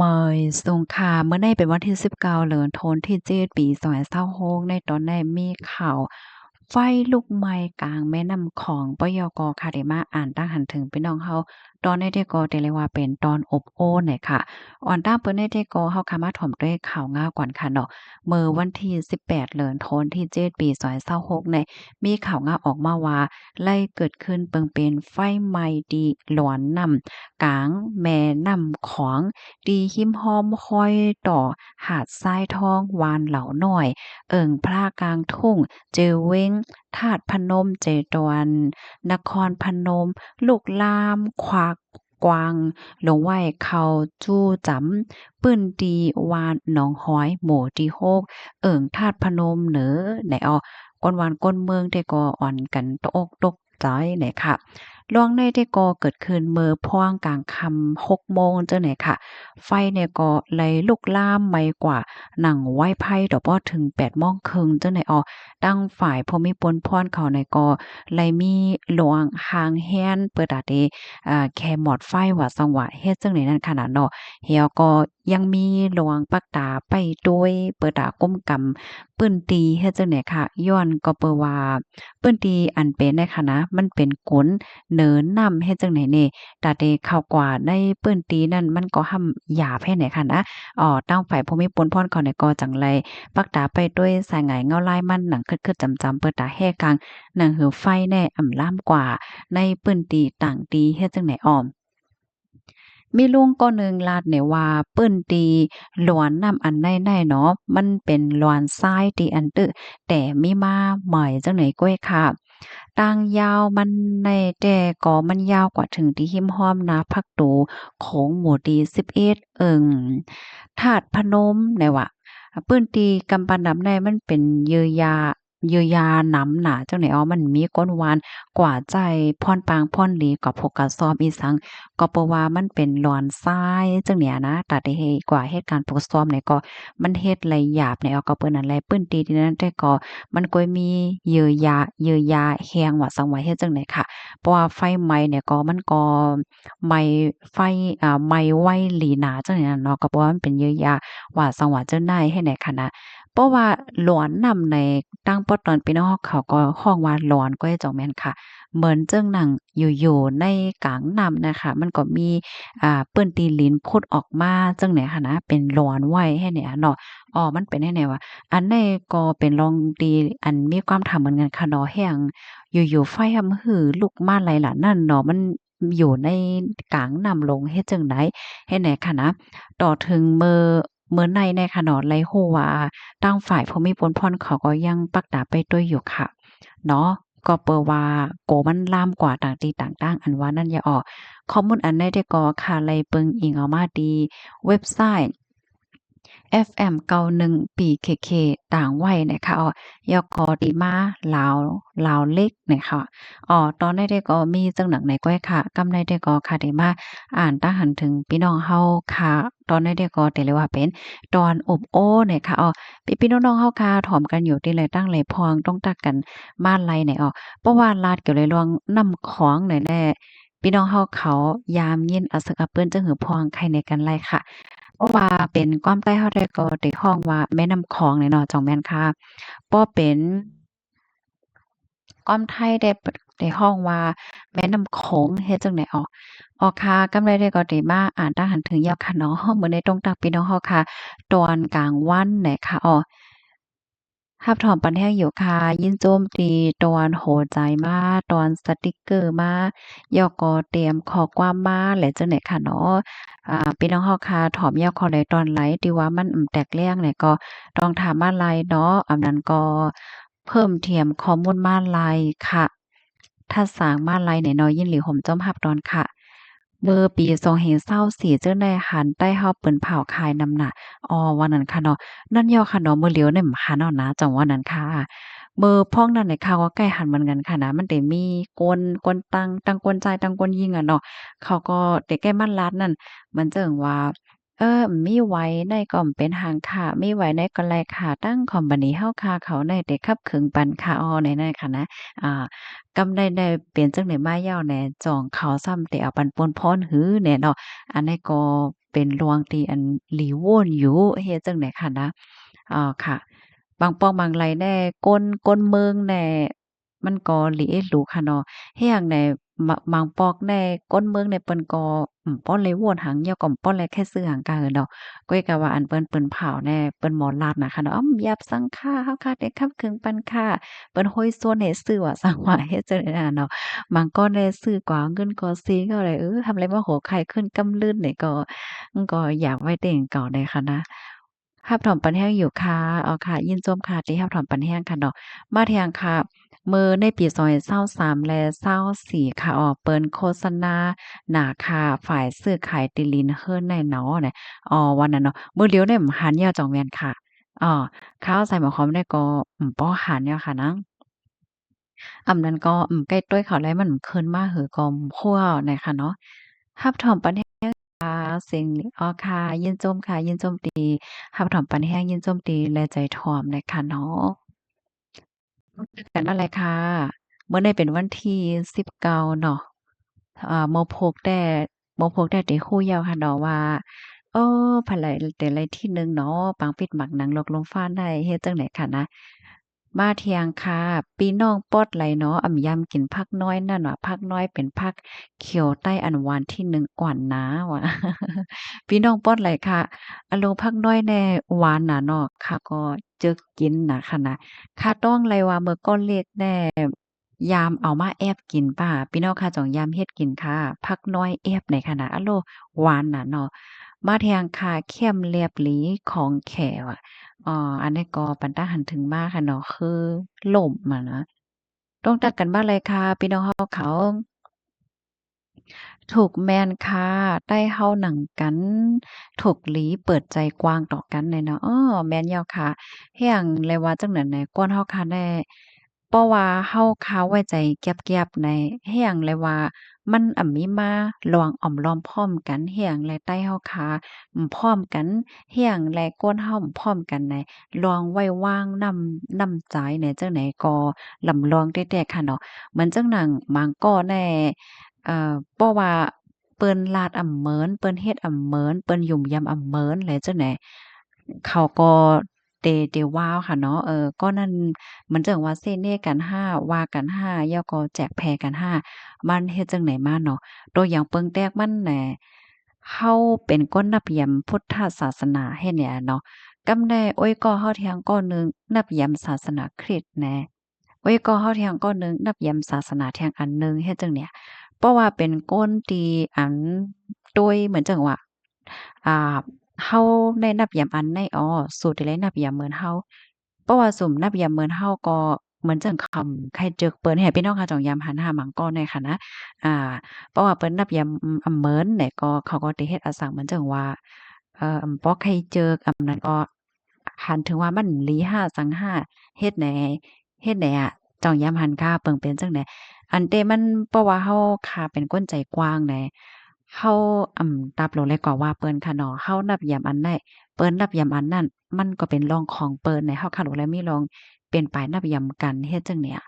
ມາຍສຸງຄ່າ ມື້ໃນເປັນວັນທີສິບເກົ້າ ເດືອນທັນວາທີເຈັດ ປີສອງພັນຊາວຫົກ ໃນຕອນໃນມີຂ່າວໄຟລຸກໄໝ້ກາງແມ່ນ້ຳຂອງ ປະຍກ ຄ່ະ ໄດ້ມາອ່ານຕາງຫັນເຖິງພີ່ນ້ອງເຮົາ ຕອນໃນແທ້ກໍໄດ້ເລີຍວ່າເປັນຕອນອົບໂອ້ນນະຄ່ະ. ອ່ອນຕາມເປີດໃນແທ້ກໍເຮົາຄ່ະມາຖອມດ້ວຍຂ່າວງາວກ່ອນຄ່ະເນາະ. ເມື່ອວັນທີສິບແປດ ເດືອນທັນວາທີເຈັດ ປີສອງພັນຊາວຫົກ ໃນ ມີຂ່າວງາວອອກມາວ່າ ໄດ້ເກີດຂຶ້ນເບິ່ງເປັນໄຟໄໝ້ທີ່ລວນນ້ຳກາງແມ່ນ້ຳຂອງ ທີ່ຮິມຮ່ອມຮອຍຕໍ່ຫາດຊາຍທອງ ບ້ານເຫຼົ່ານ້ອຍ ເອີ່ງພະກາງທຸ່ງ ເຈເວັງ ທາດພະນົມ ເຈຕອນ ນະຄອນພະນົມ ລຸກລາມຂວາກ ກວ້າງລົງໄຫວເຂົ້າຈູ້ຈຳພື້ນທີ່ບ້ານໜອງຫອຍ ໝູ່ທີຫົກ ເອີ່ງທາດພະນົມເໜີ ໃນອອກ ຄົນບ້ານຄົນເມືອງແທ້ກໍອ່ອນກັນຕົກອົກຕົກໃຈນະຄ່ະ. ເລື່ອງໃນແທ້ກໍເກີດຂຶ້ນເມື່ອພວງກາງຄ່ຳຫົກໂມງຈັ່ງໃດຄ່ະ. ໄຟນີ້ກໍໄດ້ລຸກລາມໄໝ້ກວ່າໜັງໄວໄຟ ຕໍ່ພໍເຖິງແປດໂມງເຄິ່ງຈັ່ງໃດອອກ. ທາງຝ່າຍຜູ້ມີບຸນພອນເຂົານີ້ກໍໄດ້ມີຫຼວງຮ່າງແຮນ ເປີດຕາເຕ ອ່າ ແຄມອດໄຟວ່າຊັ້ນວ່າ ເຮັດຈັ່ງໃດນັ້ນຂະໜາດເນາະ ແລ້ວກໍຍັງມີຫຼວງປັກຕາໄປຕວຍ ເປີດຕາກຸມກຳພື້ນທີ່ ເຮັດຈັ່ງໃດຄ່ະ. ຍ້ອນກໍເປີວ່າພື້ນທີ່ອັນເປັນໃນຂະນະ ມັນເປັນກຸນເນີນນ້ຳ ເຮັດຈັ່ງໃດນີ້ ຕາເຕເຂົ້າກວ່າໃນພື້ນທີ່ນັ້ນ ມັນກໍຫ້ຳຢາບແຮງໃນຂະນະ. ອໍ ທາງຝ່າຍຜູ້ມີປຸນພອນເຂົານີ້ກໍຈັ່ງໄດ້ປັກຕາໄປດ້ວຍສາຍຫງາຍເງົາລາຍມັນ ໜັງຄຶດໆຈຳໆ ເປີດຕາແຮ່ກາງ ໜັງຫືອໄຟແນ່ອຳລາມກວ່າໃນພື້ນທີ່ຕ່າງທີ່ ເຮັດຈັ່ງໃດອ້ອມ. ມີລຸງຄົນໜຶ່ງລາດແນວ່າ ພື້ນທີ່ລວນນ້ຳອັນໃນໃນເນາະ ມັນເປັນລວນຊາຍທີ່ອັນຕື້ແຕ່ມີມາໃໝ່ຈັ່ງໃດກ້ວຍຄ່ະ. ທາງຍາວມັນໃນແຕ່ກໍມັນຍາວກວ່າເຖິງທີ່ຮິມຮ່ອມນາຜັກຕູໂຂງ ໝູ່ທີສິບເອັດ ເອີ່ງທາດພະນົມ ແນວ່າ ພື້ນທີ່ກຳປານດຳໃນມັນເປັນເຍືອຢາ ເຍືອຢາໜຳໜາຈັ່ງໃດ ເອົາ ມັນມີກົ້ນຫວ່ານກວ່າໃຈພອນປາງພອນຫຼີ ກໍຜູກກະຊອມອີ່ສັງ ກໍເພາະວ່າມັນເປັນລວນຊາຍຈັ່ງນີ້ນະ ຕາໄດ້ເຮັດກວ່າເຮັດການຜູກຊອມນີ້ກໍມັນເຮັດໄດ້ຍາບແນວ ກໍເປັນນັ້ນແຫຼະ ພື້ນທີ່ທີ່ນັ້ນແທ້ກໍມັນກໍມີເຍືອຢາ ເຍືອຢາແຮງວ່າຊັ້ນວ່າ ເຮັດຈັ່ງໃດຄ່ະ ເພາະວ່າໄຟໄໝ້ນີ້ກໍມັນກໍໄໝ້ໄຟ ອ່າ ໄໝ້ໄວຫຼີນາຈັ່ງນີ້ນະເນາະ ກໍເພາະວ່າມັນເປັນເຍືອຢາວ່າຊັ້ນວ່າ ຈັ່ງໃດເຮັດໃດຂະນະ ເພາະວ່າຫຼວນນ້ຳໃນ ທາງປອກຕອນພີ່ນ້ອງເຮົາເຂົາກໍຮ້ອງວ່າຫຼວນກໍຈະແມ່ນຄ່ະ ເໝືອນຈັ່ງໜັງຢູ່ໆໃນກາງນ້ຳນະຄະ ມັນກໍມີ ອ່າ ພື້ນທີ່ດິນຜຸດອອກມາຈັ່ງໃດຫັ້ນນະ ເປັນຫຼວນໄວ້ໃຫ້ແນ່ເນາະ. ອໍ ມັນເປັນໃຫ້ແນ່ວ່າ ອັນໃດກໍເປັນລອງທີ່ອັນມີຄວາມຖາມເໝືອນກັນຄ່ະເນາະ ແຮ່ງຢູ່ໆໄຟຫຳຫືລຸກມາໄຫຼລະນັ້ນເນາະ ມັນ ຢູ່ໃນກາງນ້ຳລົງເຮັດຈັ່ງໃດ ເຮັດໃດຂະນະ. ຕໍ່ເຖິງເມື່ອ ເມື່ອໃນໃນຂະເນາະ ໄດ້ຮູ້ວ່າທາງຝ່າຍຜູ້ມີຜົນຜ່ອນເຂົາກໍຍັງປັກຕາໄປຕົວຢູ່ຂະເນາະ ກໍເປີວ່າໂກມັນລາມກວ່າຕ່າງທີ່ຕ່າງທາງ ອັນວ່ານັ້ນຢ່າອອກ. ຂໍ້ມູນອັນໃດແທ້ກໍຂ້າໄດ້ເບິ່ງອີງເອົາມາທີ່ເວັບໄຊ ເອັຟເອັມ ເກົ້າໜຶ່ງ ພີເຄເຄ ຕາງໄວ້ນະຄະ ແລ້ວກໍທີ່ມາລາວ ລາວເລັກນະຄະ. ອໍ ຕອນໃດແທ້ກໍມີຈັ່ງໜັງໃນກ້ວຍຄະ ກຳໃດແທ້ກໍຂ້າໄດ້ມາອ່ານຕາງຫັນເຖິງພີ່ນ້ອງເຮົາຄະ ຕອນໃດແທ້ກໍໄດ້ເລີຍວ່າເປັນຕອນອົບໂອ້ນະຄະ. ອໍ ພີ່ໆນ້ອງໆເຮົາຄະ ຖອມກັນຢູ່ທີ່ໃດຕັ້ງໃດພອງຕ້ອງຕັກກັນມາໄລ່ນະ. ອໍ ເພາະວ່າລາດກ່ຽວໃນເລື່ອງນ້ຳຂອງນີ້ແຫຼະ ພີ່ນ້ອງເຮົາເຂົາຍາມຍິນອາເສິກອາເປີ້ນ ຈຶ່ງຫືອພອງໄຄໃນກັນໄລ່ຄ່ະ. ເພາະວ່າເປັນຄວາມໃຕ້ເຮົາແທ້ກໍໄດ້ຮ້ອງວ່າແມ່ນ້ຳຂອງນີ້ເນາະ ຈ່ອງແມ່ນຄ່ະ. ບໍ່ເປັນຄວາມໄທໄດ້ ໄດ້ຮ້ອງວ່າແມ່ນ້ຳໂຂງ ເຮັດຈັ່ງໃດອອກ. ອອກຄ່ະ ກຳໃດແທ້ກໍໄດ້ມາອ່ານຕາງຫັນເຖິງຍາວຂະເນາະ ມື້ໃນຕ້ອງຕັກພີ່ນ້ອງເຮົາຄ່ະ ຕອນກາງວັນນະຄະ. ອໍ ຮັບຖອມປັນແຮງຢູ່ຄ່ະ ຍິນຊົມທີ່ຕອນຫົວໃຈມາ ຕອນສະຕິກເກີມາ ແລ້ວກໍຕຽມຂໍ້ຄວາມມາແຫຼະ ຈັ່ງໃດຄ່ະເນາະ. ອ່າ ພີ່ນ້ອງເຮົາຄ່ະ ຖອມຍາວຂໍ້ໃດຕອນໃດທີ່ວ່າມັນ ອືມ ແຕກແລ້ງແຫຼະ ກໍຕ້ອງຖາມມາໄລ່ເນາະ. ອັນນັ້ນກໍເພີ່ມທຽມຂໍ້ມູນມາໄລ່ຄ່ະ ທັດສາງມາໄລ່ແນ່ເນາະ ຍິນດີໂຮມຈົ່ມຮັບຕອນຄ່ະ. ເມື່ອປີສອງພັນຊາວສີ່ ເຈົ້ານາຍຫັ້ນ ໄຕ້ເຮົາປືນເຜົາຂາຍນຳໜ້າ ອໍ ວ່ານັ້ນຄ່ະເນາະ. ນັ້ນຍອກຄ່ະເນາະ ມື້ຫຼຽວນີ້ມັນຫັ້ນເນາະນະ ຈັ່ງວ່ານັ້ນຄ່ະ. ເມື່ອພອງນັ້ນນະ ຂ້າກໍໃກ້ຫັ້ນເໝືອນກັນຄ່ະນະ ມັນໄດ້ມີຄົນ ຄົນຕ່າງ ທັງຄົນຊາຍ ທັງຄົນຍິງອະເນາະ ເຂົາກໍໄດ້ໃກ້ມາລາດນັ້ນ ມັນຈຶ່ງວ່າ ເອີ ມີໄວ້ໃນກໍເປັນຫາງຄ່າ ມີໄວ້ໃນກໍໄລ່ຄ່າ ທັງຄອມພານີເຮົາຄ່າ ເຂົາໃນໄດ້ຂັບເຄື່ອງປັນຄ່າ ອໍ ໃນນັ້ນຄ່ະນະ. ອ່າ ກຳໃດໄດ້ເປັນຈັ່ງໃດມາຍາວແດ່ ຈ່ອງເຂົາຊ້ຳແຕ່ເອົາປັນປົນພອນຫືແດ່ເນາະ. ອັນນີ້ກໍເປັ ປັນເລື່ອງທີ່ອັນ ຫຼີໂຫວ່ນຢູ່ ເຮັດຈັ່ງໃດຄະນະ. ເອີ ຄະ ບາງປອກບາງໄລແດ່ ຄົນ ຄົນເມືອງແດ່ ມັນກໍຫຼີເອດຫຼູຄະເນາະ. ເຮັດຫຍັງໃດ ບາງປອກແດ່ ຄົນເມືອງແດ່ ເພິ່ນກໍ ອືມ ບໍ່ໄດ້ໂຫວ່ນຫຍັງ ແລ້ວກໍບໍ່ໄດ້ແຄຊື່ຫຍັງກະເນາະ. ກ້ອຍກະວ່າອັນເພິ່ນ ເພິ່ນເຜົາແດ່ ເພິ່ນບໍ່ລາດນະຄະເນາະ. ອາ ຢາບສັງຄະ ເຮົາຄະໄດ້ຄຳເຄິ່ງປັນຄ່າ ເພິ່ນໂຫຍຊວນໃຫ້ຊື້ວ່າ ສັງວ່າ ເຮັດຈັ່ງໃດນະເນາະ. ບາງຄົນແດ່ ຊື້ກວ່າເງິນກໍເສຍກໍໄດ້ ເອີ ທຳໄລມະໂຫໄຄຂຶ້ນກຳລື່ນນີ້ກໍ ມັນກໍຢາກໄວ້ແຕ່ເກົ່າໃດຄະນະ. ຮັບຖອມປັນແຮງຢູ່ຄ່ະ. ເອົາຄ່ະ ຍິນຊົມຄ່ະ ທີ່ຮັບຖອມປັນແຮງຄ່ະເນາະ. ມາທຽງຄ່ະ ເມື່ອໃນປີສອງພັນຊາວສາມ ແລະ ຊາວສີ່ຄ່ະ ເອີ ເປີນໂຄສະນາໜ້າຄ່າ ຝ່າຍຊື້ຂາຍທີ່ດິນເຮືອນໃນໜໍ ແນ ອໍ ວ່ານັ້ນເນາະ. ມື້ຫຼຽວນີ້ບໍ່ທັນຍາວຈອງແມ່ນຄ່ະ. ອໍ ຂ່າວໃສ່ໝາຄວາມນີ້ກໍ ອືມ ບໍ່ທັນຍາວຄ່ະນະ. ອຳນັ້ນກໍ ອືມ ໃກ້ຕົວເຂົາແລ້ວ ມັນຂຶ້ນມາຫືອກໍບໍ່ຮູ້ແນວໃດຄ່ະເນາະ. ຮັບຖອມປັນແຮງຄ່ະ ເສັງ ອໍ ຄ່ະ ຍິນຊົມຄ່ະ ຍິນຊົມທີ່ຮັບຖອມປັນແຮງ ຍິນຊົມທີ່ແລໃຈຖອມແນວໃດຄ່ະເນາະ. ກັນມາແລ້ວຄ່ະ ມື້ນີ້ເປັນວັນທີສິບເກົ້າເນາະ. ເອີ ໝົກພົກແຕ່ ໝົກພົກແຕ່ໄດ້ຮູ້ຍາວຄ່ະເນາະວ່າ ໂອ້ ໃຜລະ ໄດ້ລາຍທີໜຶ່ງເນາະ ປາງປິດໝາກໜັງ ລອກລົມຟ້າໄດ້ ເຮັດຈັ່ງໃດຄ່ະນະ. ມາທຽງຄ່ະ ພີ່ນ້ອງປອດໄຫຼເນາະ ອຳ ຢາມກິນຜັກນ້ອຍນັ້ນວ່າ ຜັກນ້ອຍເປັນຜັກຂຽວໃຕ້ອັນວັນທີໜຶ່ງກວ່ານາວ່າ. ພີ່ນ້ອງປອດໄຫຼຄ່ະ ອາໂລ ຜັກນ້ອຍແດ່ ຫວານນະເນາະ ຂ້າກໍເຈິກກິນນະຄ່ະນະ. ຂ້າຕ້ອງໄລ່ວ່າເມື່ອກ່ອນເລັກແດ່ ຢາມເອົາມາແອບກິນປ້າ ພີ່ນ້ອງຂ້າຈອງຢາມເຮັດກິນຄ່ະ ຜັກນ້ອຍແອບໃນຂະນະ ອາໂລ ຫວານນະເນາະ. ມາທຽງຄ່ະ ແຄມລຽບຫຼີຂອງແຂວະ ອໍ ອັນນີ້ກໍເປັນຕາຫັນເຖິງມາຄ່ະເນາະ ຄືລົມຫັ້ນນະ. ຕ້ອງຕັດກັນມາເລີຍຄ່ະ ພີ່ນ້ອງເຮົາເຂົາ. ຖືກແມ່ນຄ່ະ ໃຕ້ເຮົາໜັງກັນ ຖືກຫຼີເປີດໃຈກວ້າງຕໍ່ກັນແດ່ເນາະ. ເອີ ແມ່ນຢູ່ຄ່ະ ເຮັດຫຍັງແລວ່າຈັ່ງນັ້ນແດ່ ກ່ອນເຮົາຄ່ະແດ່ ເພາະວ່າເຮົາຄ່ະໄວ້ໃຈແກັບໆ ໃນ ເຮັດຫຍັງແລວ່າມັນອຳມີມາລວງອອມລ້ອມພ້ອມກັນ ເຮັດຫຍັງແລໃຕ້ເຮົາຄ່ະ ອືມ ພ້ອມກັນ ເຮັດຫຍັງແລຄົນເຮົາ ອືມ ພ້ອມກັນໃນລວງໄວ້ວາງນ້ຳ ນ້ຳໃຈໃນ ຈັ່ງໃດກໍລຳລອງແທ້ໆ ຄ່ະເນາະ. ເໝືອນຈັ່ງໜັງບາງກໍແດ່ ເອີ ເພາະວ່າເພິ່ນລາດອຳເມີນ ເພິ່ນເຮັດອຳເມີນ ເພິ່ນຫຍຸມຢຳອຳເມີນແລ ຈັ່ງໃດເຂົາກໍ ເຕ ເຕວ້າວຄ່ະເນາະ. ເອີ ກໍນັ້ນ ມັນຈັ່ງວ່າເສເນກັນຫາ ວ່າກັນຫາ ແລ້ວກໍແຈກແຜ່ກັນຫາ ມັນເຮັດຈັ່ງໃດມາເນາະ. ຕົວຢ່າງເປິງແຕກມັນແດ່ ເຮົາເປັນຄົນນັບຢຳພຸດທະສາສະໜາເຮັດແນວເນາະ ກຳແດ່ໂອ້ຍກໍເຮົາທຽງກໍໜຶ່ງນັບຢຳສາສະໜາຄຣິດແດ່ ໂອ້ຍກໍເຮົາທຽງກໍໜຶ່ງນັບຢຳສາສະໜາທຽງອັນໜຶ່ງ ເຮັດຈັ່ງເນີ້ຍ. ເພາະວ່າເປັນຄົນທີ່ອັນ ໂດຍເໝືອນຈັ່ງວ່າ ອ່າ ເຮົາໄດ້ນັບຢຳອັນໃນ ອໍ ສູດທີ່ໄດ້ນັບຢຳເໝືອນເຮົາ ເພາະວ່າສຸມນັບຢຳເໝືອນເຮົາກໍເໝືອນຈັ່ງຄຳໃຄ່ເຈິກເປີນ ໃຫ້ພີ່ນ້ອງເຮົາຈອງຢາມຫັນຫາມັງກໍແດ່ຄ່ະນະ. ອ່າ ເພາະວ່າເພິ່ນນັບຢຳອຳເມີນແດ່ ກໍເຂົາກໍໄດ້ເຮັດອາສັງເໝືອນຈັ່ງວ່າ ເອີ ເພາະໃຄ່ເຈິກອຳນັ້ນກໍ ຄັນເຖິງວ່າມັນຫຼີຫາສັງຫາ ເຮັດໃນ ເຮັດໃນອະ ຈອງຢາມຫັນຄ່າເບິ່ງເປັນຈັ່ງໃດ. ອັນແຕ່ມັນ ເພາະວ່າເຮົາຄ່າເປັນຄົນໃຈກວ້າງໃດ ເຮົາ ອຳ ຕັບໂລແລກວ່າວ່າເພິ່ນຄ່ະເນາະ ເຮົານັບຢາມອັນໃດ ເພິ່ນນັບຢາມອັນນັ້ນ ມັນກໍເປັນເລື່ອງຂອງເພິ່ນໃດ ເຮົາຄ່າໂລແລມີເລື່ອງເປັນໄປນັບຢາມກັນ ເຮັດຈັ່ງເນີ້ຍ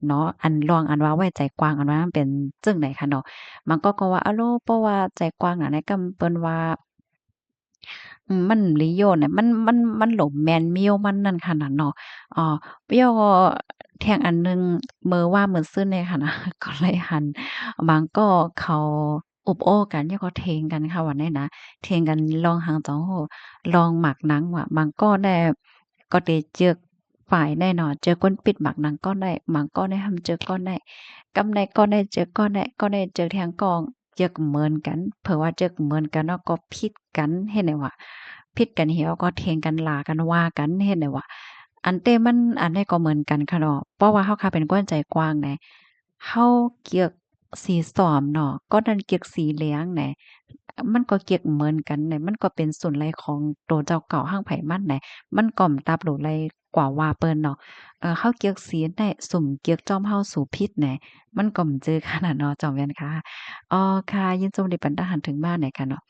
ເນາະ. ອັນເລື່ອງອັນວ່າໄວ້ໃຈກວ້າງ ອັນວ່າມັນເປັນຈັ່ງໃດຄ່ະເນາະ. ບາງກໍ ກໍວ່າ ອາໂລ ເພາະວ່າໃຈກວ້າງນະ ໃນກຳເພິ່ນວ່າ ອືມ ມັນລີໂຍນະ ມັນ ມັນ ມັນຫຼົມແມ່ນມິວມັນນັ້ນຂະໜາດເນາະ. ເອີ ແລ້ວກໍແທ່ງອັນໜຶ່ງ ເມື່ອວານມື້ຊືນນີ້ຂະນະ ກໍໄດ້ຫັນບາງກໍເຂົາອຸບໂອ້ກັນ ແລ້ວກໍຖຽງກັນຄ່ະ ວ່າແນວໃດນະ ຖຽງກັນລອງຫາງຈອງໂຫ ລອງໝາກໜັງວ່າ ບາງກໍແດ່ ກໍເຕເຈິກຝ່າຍໃດເນາະ ເຈິກຄົນປິດໝາກໜັງກໍໄດ້ ບາງກໍແດ່ຫ້າມເຈິກກໍໄດ້ ກຳໃດກໍໄດ້ເຈິກກໍໄດ້ ກໍໄດ້ເຈິກທຽງກໍ ເຈິກເໝືອນກັນ ເຜີວ່າເຈິກເໝືອນກັນເນາະ ກໍຜິດກັນ ເຮັດແນວວ່າ ຜິດກັນແລ້ວກໍຖຽງກັນ ລາກັນ ວ່າກັນ ເຮັດແນວວ່າ ອັນແຕ່ມັນ ອັນໃດກໍເໝືອນກັນຄ່ະເນາະ ເພາະວ່າເຮົາຄ່ະເປັນຄົນໃຈກວ້າງໃດ ເຮົາກຽກສີສອມເນາະ ກໍນັ້ນກຽກສີແດງໃດ ມັນກໍກຽກເໝືອນກັນໃດ ມັນກໍເປັນສ່ວນໄລ່ຂອງໂຕເຈົ້າເກົ່າ ຫາງໃຜມັນໃດ ມັນກໍບໍ່ຕັບໂລໄລ່ ກວ່າວ່າເພິ່ນເນາະ ເອີ ເຮົາກຽກສີໃດ ສຸມກຽກຈອມເຮົາ ສູຜິດແດ່ ມັນກໍບໍ່ຈື່ຂະໜາດເນາະ ຈອມແວ່ນຄ່ະ. ອໍ ຄ່ະ ຍິນຊົມທີ່ປັນຕາຫັນເຖິງມາແດ່ຄ່ະເນາະ.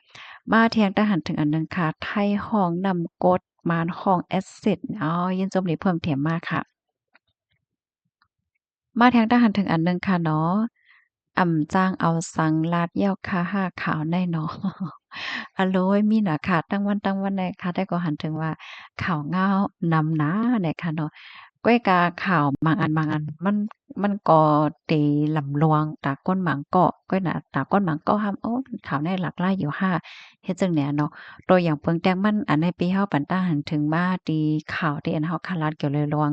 ມາທຽງຕາຫັນເຖິງອັນໜຶ່ງຄ່ະ ໄທຮ້ອງນ້ຳກົດ ມານຮ້ອງແອດຊິດ ອໍ ຍິນຊົມທີ່ເພີ່ມເຕີມມາຄ່ະ. ມາແທງຕາຫັນເຖິງອັນໜຶ່ງຄ່ະເນາະ ອຳຈ້າງເອົາສັງລາດແລ້ວຄ່ະ ຫາຂາວແນ່ເນາະ. ອາໂລຍ ມີນະຄະ ຕັ້ງວັນຕັ້ງວັນແນ່ ຂ້າແຕ່ກໍຫັນເຖິງວ່າຂ່າວງາວນຳໜາແນ່ຄະເນາະ. ກ້ອຍກາຂ່າວບາງອັນບາງອັນ ມັນ ມັນກໍເຕລຳລວງຕາກົ້ນບາງເກາະ ກ້ອຍນະ ຕາກົ້ນບາງເກາະຫ້າມ ໂອ້ ຂ່າວໃນຫຼາກຫຼາຍຢູ່ຫາ ເຮັດຈັ່ງໃດເນາະ. ຕົວຢ່າງເບິ່ງແຕ່ມັນ ອັນໃນປີເຮົາປັນຕາຫັນເຖິງມາ ທີ່ຂ່າວທີ່ອັນເຮົາຄາລາດກ່ຽວເລີຍລວງ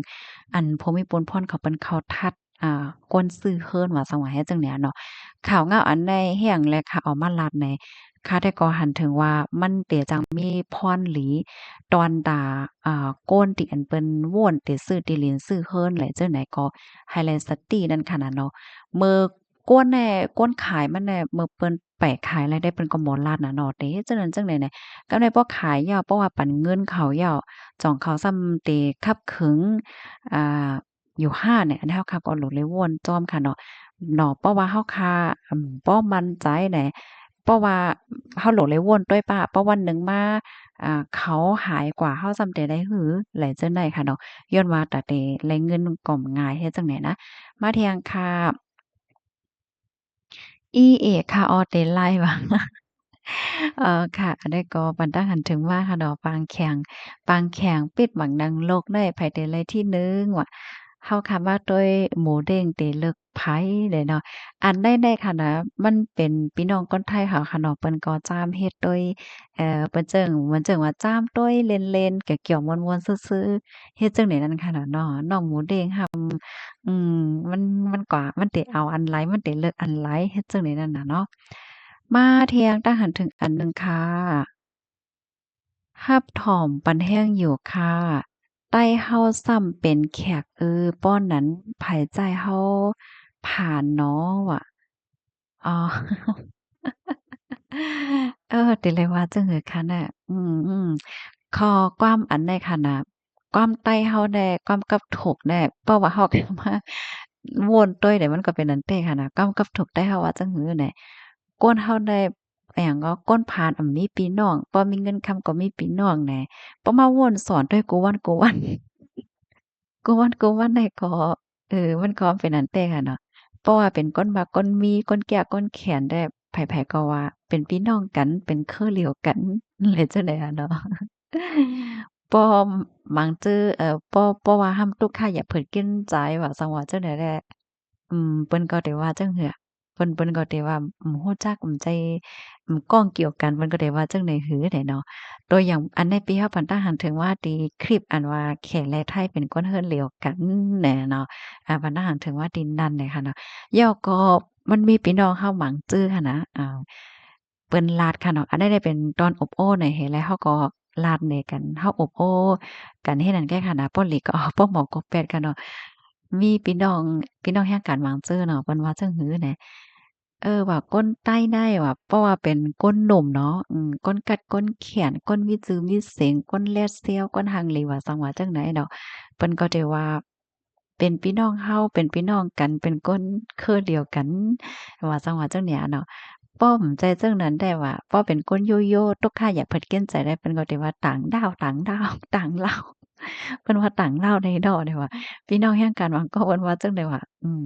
ອັນຜູ້ມີປຸນພອນເຂົາເປັນເຂົາທັດ ອ່າ ກ້ນຊື້ເຮືອນວ່າຊັ້ນວ່າ ເຮັດຈັ່ງໃດເນາະ. ຂ່າວງາວອັນໃດແຮງແລະ ຂ້າເອົາມາລາດໃນ ຂ້າແຕ່ກໍຫັນເຖິງວ່າ ມັນເຕຈັ່ງມີພອນຫຼີ ຕອນຕາ ອ່າ ກ້ນທີ່ອັນເປັນໂວນເຕຊື້ທີ່ດິນຊື້ເຮືອນແລະ ຈັ່ງໃດກໍໃຫ້ແລສະຕິນັ້ນຂະນະເນາະ. ເມື່ອກ້ນແນ່ ກົ້ນຂາຍມັນແນ່ ເມື່ອເພິ່ນໄປຂາຍລາຍໄດ້ ເພິ່ນກໍບໍ່ລາດນະເນາະ ເຕຈັ່ງນັ້ນຈັ່ງໃດແນ່. ກໍໄດ້ບໍ່ຂາຍຍາວ ເພາະວ່າປັນເງິນເຂົາຍາວ ຈອງເຂົາຊ້ຳເຕຂັບເຂີງ ອ່າ ຢູ່ຫາແນ່ ອັນນີ້ເຮົາຄະກໍຫຼົງເລວນຈ້ອມຄະເນາະ ເນາະ ເພາະວ່າເຮົາຄະ ອືມ ບໍ່ໝັ້ນໃຈແນ່ ເພາະວ່າເຮົາຫຼົງເລວນດ້ວຍປະ ເພາະວັນໜຶ່ງມາ ອ່າ ເຂົາຫາຍກວ່າເຮົາຊ້ຳເຕໄດ້ຫື ແລະ ຈັ່ງໃດຄະເນາະ ຍ້ອນວ່າຕາເຕໄລເງິນກໍງ່າຍ ເຮັດຈັ່ງໃດນະ. ມາທຽງຄະ ອີເອຄະ ອໍ ເຕໄລວ່າ ເອີ ຄະ ອັນໃດກໍປັນຕາຫັນເຖິງວ່າຄະເນາະ ປາງແຂງ ປາງແຂງປິດບັງໜັງລົກໄດ້ ໃຜເຕໄລທີໜຶ່ງວ່າ ເຮົາຄະມາໂຕຍໝູເດ້ງເຕເລິກໃຜເດເນາະ. ອັນໃດໆຄະນະ ມັນເປັນພີ່ນ້ອງຄົນໄທເຮົາຄະເນາະ ເພິ່ນກໍຈ້າມເຮັດໂຕຍ ເອີ ເພິ່ນເຈີ ເພິ່ນເຈີວ່າຈ້າມໂຕຍເລ່ນໆ ກະກຽວມ່ວນໆຊື່ໆ ເຮັດຈັ່ງໃດນັ້ນຄະເນາະ ນ້ອງໝູເດ້ງຫຳ ອືມ ມັນ ມັນກວ່າ ມັນເຕເອົາອັນໃດ ມັນເຕເລີກອັນໃດ ເຮັດຈັ່ງໃດນັ້ນນະເນາະ. ມາທຽງຕາຫັນເຖິງອັນໜຶ່ງຄ່ະ ຮັບຖອມປັນແຮງຢູ່ຄ່ະ ໃຕ້ເຮົາຊ້ຳເປັນແຂກ ເອີ ປ້ອນນັ້ນໃຜຈ່າຍເຮົາຜ່ານເນາະ ວ່າ ອໍ ເອີ ເຕເລີຍວ່າຈັ່ງເອີ ຄັນນະ ອືມ ຂໍ້ຄວາມອັນໃດຄັນນະ ຄວາມໃຕ້ເຮົາແດ່ ຄວາມກັບທຸກແດ່ ເພາະວ່າເຮົາກໍມາໂວນໂຕ້ຍແດ່ ມັນກໍເປັນອັນແຕກຫັ້ນນະ ຄວາມກັບທຸກໃຕ້ເຮົາວ່າຈັ່ງເອີແດ່ ຄົນເຮົາແດ່ ອີຫຍັງກໍຄົນຜ່ານ ອຳ ມີພີ່ນ້ອງ ພໍມີເງິນຄຳກໍມີພີ່ນ້ອງແດ່ ພໍມາໂວນສອນໂຕ້ຍກູວັນ ກູວັນ ກູວັນ ກູວັນແດ່ກໍ ເອີ ມັນກໍເປັນອັນແຕກຫັ້ນເນາະ ເພາະວ່າເປັນຄົນມັກຄົນມີ ຄົນແກ້ຄົນແຄ້ນແດ່ ໃຜໆກໍວ່າເປັນພີ່ນ້ອງກັນ ເປັນເຄືດຽວກັນ ຫຼືຈັ່ງໃດຫັ້ນເນາະ ພໍບາງເຈີ ເອີ ພໍ ພໍວ່າຫ້າມທຸກຂ້າຢ່າເພິດກິນໃຈ ວ່າຊັ້ນວ່າຈັ່ງໃດແຫຼະ ອືມ ເພິ່ນກໍໄດ້ວ່າຈັ່ງເຮືອ ເພິ່ນ ເພິ່ນກໍໄດ້ວ່າ ອືມ ຮູ້ຈັກ ອືມ ໃຈ ອືມ ກ້ອງກ່ຽວກັນ ເພິ່ນກໍໄດ້ວ່າຈັ່ງໃດຫືແດ່ເນາະ ຕົວຢ່າງ ອັນໃນປີເຮົາ ປານຕາຫັນເຖິງວ່າ ທີ່ຄລິບ ອັນວ່າແຂກ ແລະ ໄທເປັນຄົນເຮືອນດຽວກັນແດ່ເນາະ ອາ ປານຕາຫັນເຖິງວ່າທີ່ນັ້ນແຫຼະຄ່ະເນາະ ແລ້ວກໍມັນມີພີ່ນ້ອງເຮົາບາງເຈີຫັ້ນນະ ອາ ເພິ່ນລາດຄ່ະເນາະ ອັນໃດໄດ້ເປັນຕອນອົບໂອ້ໃນເຫ ແລ້ວເຮົາກໍລາດໃນກັນ ເຮົາອົບໂອ້ກັນເຮັດຫຍັງແກ່ຄ່ະນະ ພໍຫຼີກໍເອົາ ພໍໝໍກໍແປດຄ່ະເນາະ ມີພີ່ນ້ອງ ພີ່ນ້ອງແຮງການບາງເຈີເນາະ ເພິ່ນວ່າຈັ່ງຫືແດ່ ເອີ ວ່າຄົນໃຕ້ໄດ້ວ່າ ເພາະວ່າເປັນຄົນໜຸ່ມເນາະ ອືມ ຄົນກັດຄົນແຄ້ນ ຄົນມີຊື່ມີສຽງ ຄົນແລດແຊວ ຄົນຮັ່ງເລ ວ່າຊັ້ນວ່າຈັ່ງໃດເນາະ ເພິ່ນກໍໄດ້ວ່າ ເປັນພີ່ນ້ອງເຮົາ ເປັນພີ່ນ້ອງກັນ ເປັນຄົນເຄືດຽວກັນ ວ່າຊັ້ນວ່າຈັ່ງໃດເນາະ ພໍບໍ່ໃຈຈັ່ງນັ້ນແດ່ວ່າ ພໍເປັນຄົນໂຢໂຢ ຕົກຂ້າຢາກເພິດກິນໃຈໄດ້ ເພິ່ນກໍໄດ້ວ່າ ຕ່າງດ້າວ ຕ່າງດ້າວ ຕ່າງລາວ ເພິ່ນວ່າຕ່າງລາວໃດເນາະ ໄດ້ວ່າ ພີ່ນ້ອງແຮງການບາງກໍເພິ່ນວ່າຈັ່ງໃດວ່າ ອືມ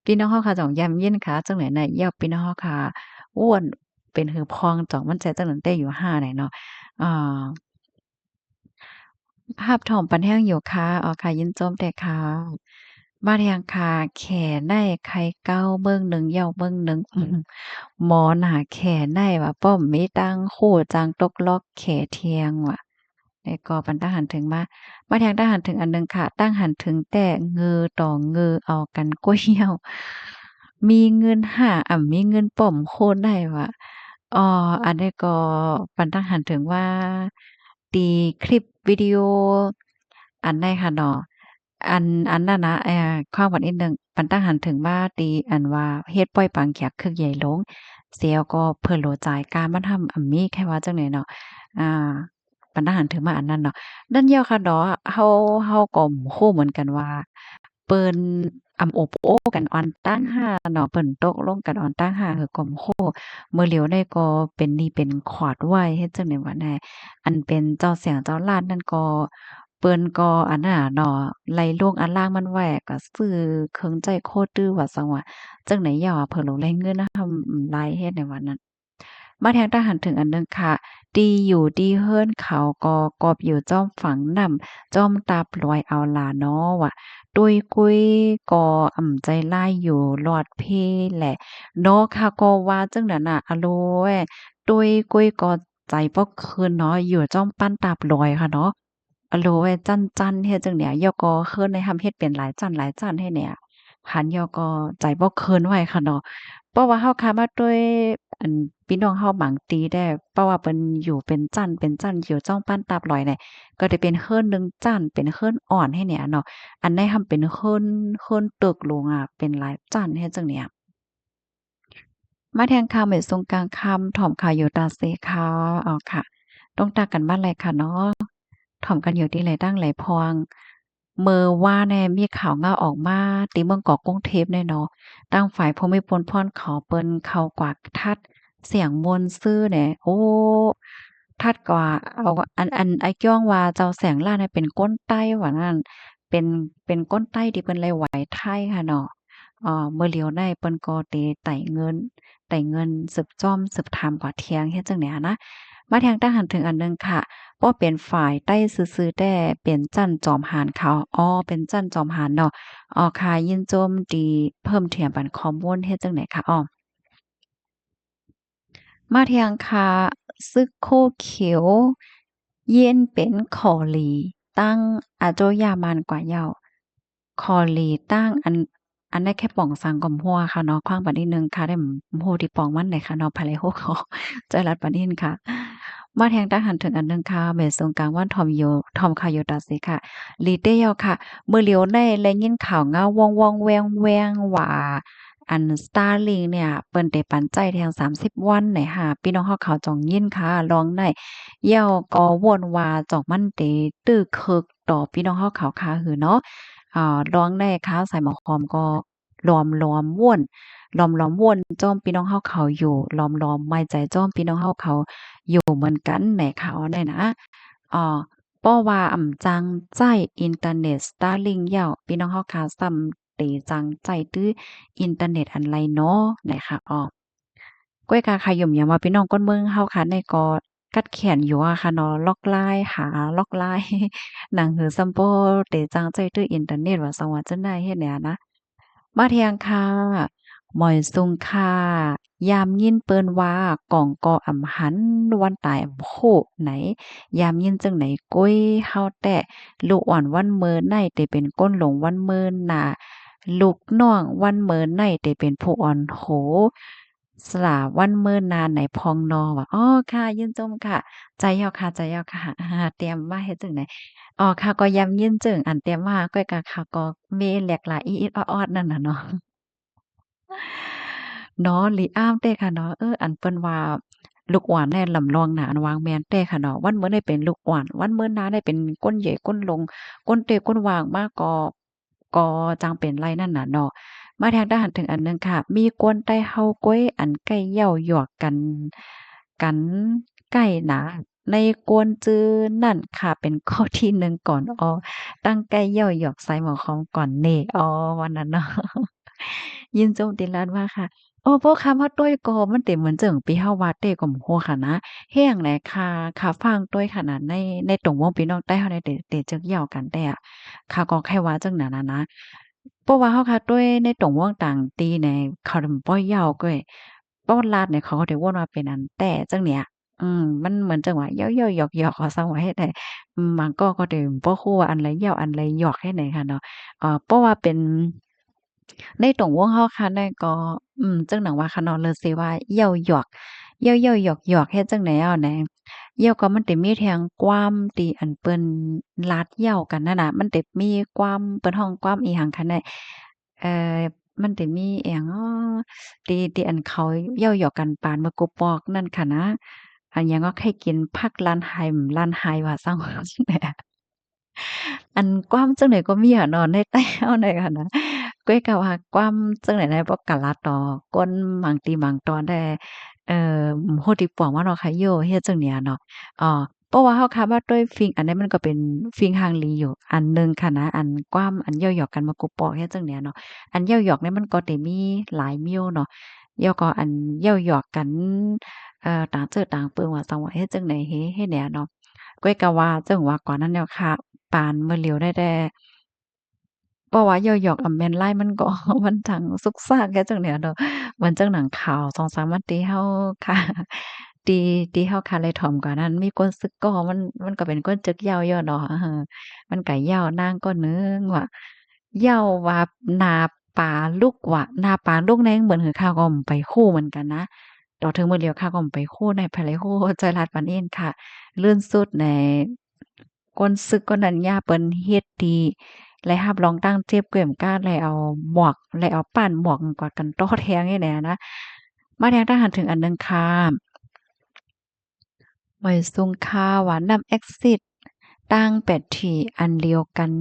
ພີ່ນ້ອງເຮົາຂະຈອງຢ້ຳຍິນຂະ ຈັ່ງໃດນະ ຢ່າພີ່ນ້ອງເຮົາຂະ ໂອ້ ເປັນຫືພອງ ຈອງມັນໃຈຈັ່ງນັ້ນແຕ່ຢູ່ຫາໃດເນາະ ອ່າ ຮັບຖອມປັນແຮງຢູ່ຄ່ະ ອໍ ຄ່ະ ຍິນຊົມແດ່ຄ່ະ ມາແຮງຄ່ະ ແຂໃນໄຄເກົ່າເບິ່ງໜຶ່ງ ເຍົາເບິ່ງໜຶ່ງ ໝໍໜ້າແຂໃນວ່າ ປ້ອມມີຕ່າງຄູ່ ຈ້າງຕົກລອກແຂທຽງວ່າ ແລ້ວກໍປັນຕາຫັນເຖິງມາ ມາແທງຕາຫັນເຖິງອັນໜຶ່ງຄ່ະ ຕາຫັນເຖິງແຕ່ເງື່ຕໍ່ເງື່ ເອົາກັນກ້ວຍຍ່າວ ມີເງິນຫ້າ ອຳ ມີເງິນປ້ອມໂຄນໄດ້ວ່າ ອໍ ອັນນີ້ກໍປັນຕາຫັນເຖິງວ່າ ຕີຄລິບວິດີໂອອັນໃດຄ່ະເນາະ ອັນ ອັນນັ້ນນະ ເອີ ຄວາມຫວັງອີກໜຶ່ງ ປັນຕາຫັນເຖິງວ່າ ຕີອັນວ່າເຮັດປ່ອຍປາງແຂກຄຶກໃຫຍ່ລົງ ແລ້ວກໍເພິ່ນໂຫຼຈ່າຍການມັນທຳ ອຳ ມີໃຜວ່າຈັ່ງໃດເນາະ ອ່າ ປັນຕາຫັນເຖິງມາອັນນັ້ນເນາະ ນັ້ນແລ້ວຄ່ະເນາະ ເຮົາ ເຮົາກໍບໍ່ຮູ້ເໝືອນກັນວ່າ ເພິ່ນ ອຳ ໂອບໂອ້ກັນອ່ອນຕ່າງຫາເນາະ ເພິ່ນຕົກລົງກັນອ່ອນຕ່າງຫາ ເຮົາກໍບໍ່ຮູ້ ມື້ຫຼຽວໃດກໍເປັນໜີ້ເປັນຂອດໄວ້ ເຮັດຈັ່ງໃດວະນະ ອັນເປັນເຈົ້າແສງເຈົ້າລ້ານນັ້ນກໍ ເພິ່ນກໍອັນນັ້ນເນາະ ໄລ່ລົງອາລ່າງມັນໄວ້ ກໍຊື້ເຄື່ອງໃຊ້ໂຄຕື້ວ່າຊັ້ນວ່າ ຈັ່ງໃດຢ່າວ່າ ເພິ່ນລົງໄລ່ເງິນນຳຫຼາຍເຮັດໃນວັນນັ້ນ ມາແທງຕາງຫັ້ນເຖິງອັນໜຶ່ງຄ່ະ, ທີ່ຢູ່ທີ່ເຮືອນເຂົາກໍກອບຢູ່ຈ້ອມຝັ່ງນ້ຳ ຈ້ອມຕາບລອຍເອົາລະເນາະ ວ່າ ຕຸ້ຍກຸ້ຍກໍອຳໃຈລາຍຢູ່ລອດເພແຫຼະເນາະ ຂ້າກໍວ່າຈັ່ງນັ້ນນະ ອາໂລຍ ຕຸ້ຍກຸ້ຍກໍໃຈບໍ່ຄືນເນາະ ຢູ່ຈ້ອມປ້ານຕາບລອຍຄ່ະເນາະ. ອາໂລໄວ້ຈັ່ນໆ ເຮັດຈັ່ງເນີ້ຍ ຢໍ່ກໍເຮີນໃນຫ້ຳເຮັດເປັນຫຼາຍຊັ້ນຫຼາຍຊັ້ນໃຫ້ແນ່ ຫັນຢໍ່ກໍໃຈບໍ່ຄືນໄວ້ຄ່ະເນາະ. ເພາະວ່າເຮົາຄາມາດ້ວຍ ອັນ ພີ່ນ້ອງເຮົາບາງຕີແດ່ ເພາະວ່າເພິ່ນຢູ່ເປັນຊັ້ນເປັນຊັ້ນ ຢູ່ຊ່ອງປ້ານຕາບລອຍແນ່ ກໍໄດ້ເປັນເຮືອນໜຶ່ງຊັ້ນ ເປັນເຮືອນອ່ອນໃຫ້ແນ່ເນາະ. ອັນໃນຫ້ຳເປັນເຮືອນ ເຮືອນຕຶກຫຼວງອະ ເປັນຫຼາຍຊັ້ນເຮັດຈັ່ງເນີ້ຍ. ມາແທງຂ່າວ ເມຍຊົງກາງຄຳ ຖອມຂ່າວຢູ່ຕາເຊຄ່ະ. ເອົາຄ່ະ ຕ້ອງຕາກັນມາໄລຄ່ະເນາະ ຖອມກັນຢູ່ທີ່ໄລຕັ້ງໄລພອງ. ເມື່ອວານແນ່ມີຂ່າວງາວອອກມາ ທີ່ເມືອງກອງກຸງເທບແນ່ເນາະ ທາງຝ່າຍພູມີພົນພອນເຂົາເພິ່ນເຂົ້າກວາດທັດສຽງມ່ວນຊື່ແນ່. ໂອ້ ທັດກວ່າເອົາ ອັນ ອັນ ອ້າຍກ້ອງວ່າເຈົ້າແສງລ້ານເປັນຄົນໃຕ້ວ່ານັ້ນ ເປັນ ເປັນຄົນໃຕ້ທີ່ເພິ່ນໄລ່ໄຫວ້ໄທຫັ້ນເນາະ. ເອີ ມື້ຫຼຽວໃນເພິ່ນກໍເຕໄຕ່ເງິນ ໄຕ່ເງິນສືບຈ້ອມສືບຖາມກວ່າທຽງ ເຮັດຈັ່ງໃດຫັ້ນນະ. ມາທຽງຕາງຫັ້ນເຖິງອັນໜຶ່ງຄ່ະ ບໍ່ເປັນຝ່າຍໃຕ້ຊື່ໆແຕ່ ເປັນຊັ້ນຈອມຫານເຂົາ. ອໍ ເປັນຊັ້ນຈອມຫານເນາະ. ອໍ ຄ່ະ ຍິນຊົມທີ່ເພີ່ມຖຽມປັນຂໍ້ມູນ ເຮັດຈັ່ງໃດຄ່ະ. ອໍ ມາທຽງຄ່ະ ຊຶກໂຄຂຽວ ຢ້ຽນເປັນຂໍຫຼີ ຕັ້ງອາໂຈຍາມານກວ່າເຍົາ ຂໍຫຼີຕັ້ງ ອັນ ອັນນັ້ນແຄ່ປ່ອງສັງກໍບໍ່ຮູ້ຄ່ະເນາະ ຂວ້າງປານນີ້ໜຶ່ງຄ່ະ ໄດ້ ບໍ່ຮູ້ທີ່ປ່ອງມັນໃດຄ່ະເນາະ ໃຜໄດ້ຮູ້ກໍຊ່ອຍລັດປານນີ້ຄ່ະ. ມາແທງຕາງຫັ້ນເຖິງອັນໜຶ່ງຄ່ະ ແມ່ສົງກາງວັນ ຖອມຢູ່ ຖອມຂ່າວຢູ່ຕາເຊຄ່ະ ຫຼີເຕເຍົາຄ່ະ. ມື້ຫຼຽວໃນໄດ້ຍິນຂ່າວງາວວ່ອງໆແວ່ງໆວ່າ ອັນ Starlink ເນ່ຍ ເພິ່ນໄດ້ປັນໃຊ້ແທງສາມສິບວັນໃນຫາ ພີ່ນ້ອງເຮົາເຂົາຈົ່ງຍິນຄ່ະ ລອງໃນ ເຍົາກໍວົນວ່າ ຈອກມັນໄດ້ຕື້ຄຶກຕໍ່ພີ່ນ້ອງເຮົາເຂົາຄ່າຫືເນາະ. ອາ ລອງໃນຂ່າວສາຍໝອກຫອມກໍຫຼອມໆວົນ ຫຼອມໆວົນຈ້ອມພີ່ນ້ອງເຮົາເຂົາຢູ່ ຫຼອມໆມາຍໃຈຈ້ອມພີ່ນ້ອງເຮົາເຂົາຢູ່ເໝືອນກັນໃນຂ່າວໃນນະ. ອາ ເພາະວ່າອຳຈັ່ງໃຊ້ອິນເຕີເນັດ Starlink ເຍົາ ພີ່ນ້ອງເຮົາຄ່າຊ້ຳ ເຕຈັ່ງໃຊ້ຕື້ອິນເຕີເນັດອັນໄລເນາະ ນະຄະ. ອໍ ກ້ວຍກາຂະຫຍຸມຍາມວ່າພີ່ນ້ອງຄົນເມືອງເຮົາຄ່ະ ໃນກໍກັດແຂນຢູ່ອະຄ່ະເນາະ ລັອກລາຍ ຫາລັອກລາຍ ໜັງຫືຊ້ຳບໍ່ເຕຈັ່ງໃຊ້ຕື້ອິນເຕີເນັດວ່າ ສັງວ່າຈັ່ງໃດເຮັດແນວນະ. ມາທຽງຄ່ະ ໝອຍສຸງຄ່ະ ຍາມຍິນເພິ່ນວ່າ ກອງກໍອຳຫັນ ວັນຕາຍອຳໂຄໃນ ຍາມຍິນຈັ່ງໃດ ກ້ວຍເຮົາແຕ່ ລູກອ່ອນວັນເມີໃນ ໄດ້ເປັນກົ້ນລົງວັນເມີໜ້າ ລູກນ້ອງວັນເມີໃນ ໄດ້ເປັນຜູ້ອ່ອນໂຫ ສາວັນເມີໜ້າໃນພອງນໍວ່າ. ອໍ ຄ່ະ ຍິນຊົມຄ່ະ ໃຈເຍົາຄ່ະ ໃຈເຍົາຄ່ະ ຕຽມມາເຮັດຈັ່ງໃດ. ອໍ ຂ້າກໍຢາມຍິນຈຶ່ງອັນຕຽມມາ ກ້ວຍກາຂ້າກໍມີແຫຼກຫຼາຍອີດໆອອດໆນັ້ນນະເນາະ. ເນາະ ລີອາມແຕ່ຄ່ະເນາະ. ເອີ ອັນເພິ່ນວ່າລູກອ່ອນແນ່ ລຳລອງໜາ ອັນວ່າແມ່ນແຕ່ຄ່ະເນາະ. ວັນເມີໃນເປັນລູກອ່ອນ ວັນເມີໜ້າໃນເປັນກົ້ນໃຫຍ່ກົ້ນລົງ ກົ້ນເຕກ້ນຫວ່າງມາກໍ ກໍຈັ່ງເປັນໄລນັ້ນນະເນາະ. ມາທາງດ້ານເທິງອັນໜຶ່ງຄ່ະ ມີກວນໃຕ້ເຮົາກ້ວຍ ອັນໃກ້ເຍົາະຫຍອກກັນ ກັນໃກ້ໜາ ໃນກວນຈື່ນັ້ນຄ່ະ ເປັນຂໍ້ທີໜຶ່ງກ່ອນ ອໍ ຕັ້ງໃກ້ເຍົາະຫຍອກໃສ່ໝໍຂອງກ່ອນເນ ອໍ ວ່ານັ້ນເນາະ. ຍິນຊົມຕິລາດວ່າຄ່ະ ໂອ້ ພວກຄຳວ່າໂຕ້ຍກໍມັນເຕັມເໝືອນເຈີ່ງປີເຮົາວ່າເຕ້ກໍບໍ່ຮູ້ຄ່ະນະ ແຮງໃດຄ່ະ ຄ່ະຟັງໂຕ້ຍຂະໜາດໃນ ໃນຕົງວົງພີ່ນ້ອງໃຕ້ເຮົາໃນເຕ ເຕເຈີກເຍົາະກັນແຕ່ ຄ່ະກໍໃຄ່ວ່າຈັ່ງນັ້ນນະ ເພາະວ່າເຮົາຄ່ະໂຕ້ຍໃນຕົງວົງຕ່າງຕີໃນ ເຂົາບໍ່ເຍົາະເກີຍ ເວົ້າລາດໃນເຂົາກໍໄດ້ວົນວ່າເປັນອັນແຕ້ຈັ່ງເນີ້ຍ ອືມ ມັນເໝືອນຈັ່ງວ່າເຍົາະໆຫຍອກໆ ວ່າຊັ້ນວ່າເຮັດໃດ ບາງກໍກໍໄດ້ບໍ່ຮູ້ວ່າອັນໃດເຍົາະ ອັນໃດຫຍອກເຮັດໃດຄ່ະເນາະ ເອີ ເພາະວ່າເປັນ ໃນຕົງວົງເຮົາຄ່ະ ນັ້ນກໍ ອືມ ຈັ່ງໜັງວ່າຄ່ະເນາະ ເລີເຊວ່າເຍົາະຫຍອກ ເຍົາະໆຫຍອກໆ ເຮັດຈັ່ງໃດເອົາແນ ເຍົາະກໍມັນເຕັມມີແທງຄວາມທີ່ອັນເພິ່ນລາດເຍົາະກັນນັ້ນນະ ມັນເຕັມມີຄວາມ ເພິ່ນຮ້ອງຄວາມອີ່ຫຍັງຄ່ະແນ ເອີ ມັນເຕັມມີອີ່ຫຍັງ ທີ່ ທີ່ອັນເຂົາເຍົາະຫຍອກກັນປານໝາກກູ່ປອກນັ້ນຄ່ະນະ ອັນຫຍັງກໍໃຫ້ກິນຜັກລ້ານໄຮ ລ້ານໄຮວ່າຊັ້ນ ອັນຄວາມຈັ່ງໃດກໍມີຫັ້ນເນາະ ໃນໃຕ້ເຮົາໃນຫັ້ນນະ ກ້ວຍກະວ່າຄວາມຈັ່ງໃດໃນບໍ່ກະລະຕໍ່ ຄົນບາງທີບາງຕອນໄດ້ ເອີ ຮູ້ຕິປອງວ່າເນາະ ຂະໂຍເຮັດຈັ່ງເນີ້ຍເນາະ ເອີ ເພາະວ່າເຮົາຄາດວ່າໂດຍຟິງ ອັນໃດມັນກໍເປັນຟິງຮ່າງລີຢູ່ອັນໜຶ່ງຄ່ະນະ ອັນຄວາມອັນເຍົາະຫຍອກກັນມາກຸປອກເຮັດຈັ່ງເນີ້ຍເນາະ ອັນເຍົາະຫຍອກນີ້ມັນກໍໄດ້ມີຫຼາຍມ້ຽວເນາະ ແລ້ວກໍອັນເຍົາະຫຍອກກັນ ເອີ ຕ່າງເຈີຕ່າງປຶງວ່າ ຈັ່ງວ່າເຮັດຈັ່ງໃດເຫ ເຮັດແນວເນາະ. ກ້ອຍກະວ່າຈັ່ງວ່າກ່ອນນັ້ນແລ້ວຄ່ະ ປານມື້ຫຼຽວໄດ້ແຕ່ ເວົ້າວ່າຢອກໆ ອຳແມ່ນລາຍມັນກໍ ມັນທັງສຸກຊາກແກຈັ່ງໃດເນາະ. ມັນຈັ່ງໜັງຂ່າວສອງສາມວັນທີ່ເຮົາຄ່ະ ທີ່ ທີ່ເຮົາຄ່ະໄດ້ຖອມກັນນັ້ນ ມີຄົນສຶກກໍ ມັນ ມັນກໍເປັນຄົນຈຶ່ກຢາວຢູ່ເນາະ ເອີ ມັນກະຢາວນາງຄົນໜຶ່ງວ່າ ຢາວວ່າໜ້າປາລຸກວ່າ ໜ້າປາລຸກໃນເໝືອນຄືຂ້າກໍບໍ່ໄປຮູ້ເໝືອນກັນນະ. ຕໍ່ເຖິງມື້ຫຼຽວຂ້າກໍບໍ່ໄປຮູ້ໃນ ໃຜໄດ້ຮູ້ຊ່ອຍລາດປັນເອງຄ່ະ. ລື່ນສຸດໃນ ຄົນສຶກຄົນນັ້ນຍາເພິ່ນເຮັດດີ ແລະຮັບຮອງຕັ້ງເຈັບເກວມກາດ ແລະເອົາໝວກ ແລະເອົາປ້ານໝວກກວາດກັນຕອດແຮງນີ້ແຫຼະນະ. ມາແທງທະຫານເຖິງອັນໜຶ່ງຄ່ະ ໄວສູງຄ່າວ່າ ນ້ຳແອັກຊິດຕ່າງແປດທີອັນລຽວກັນ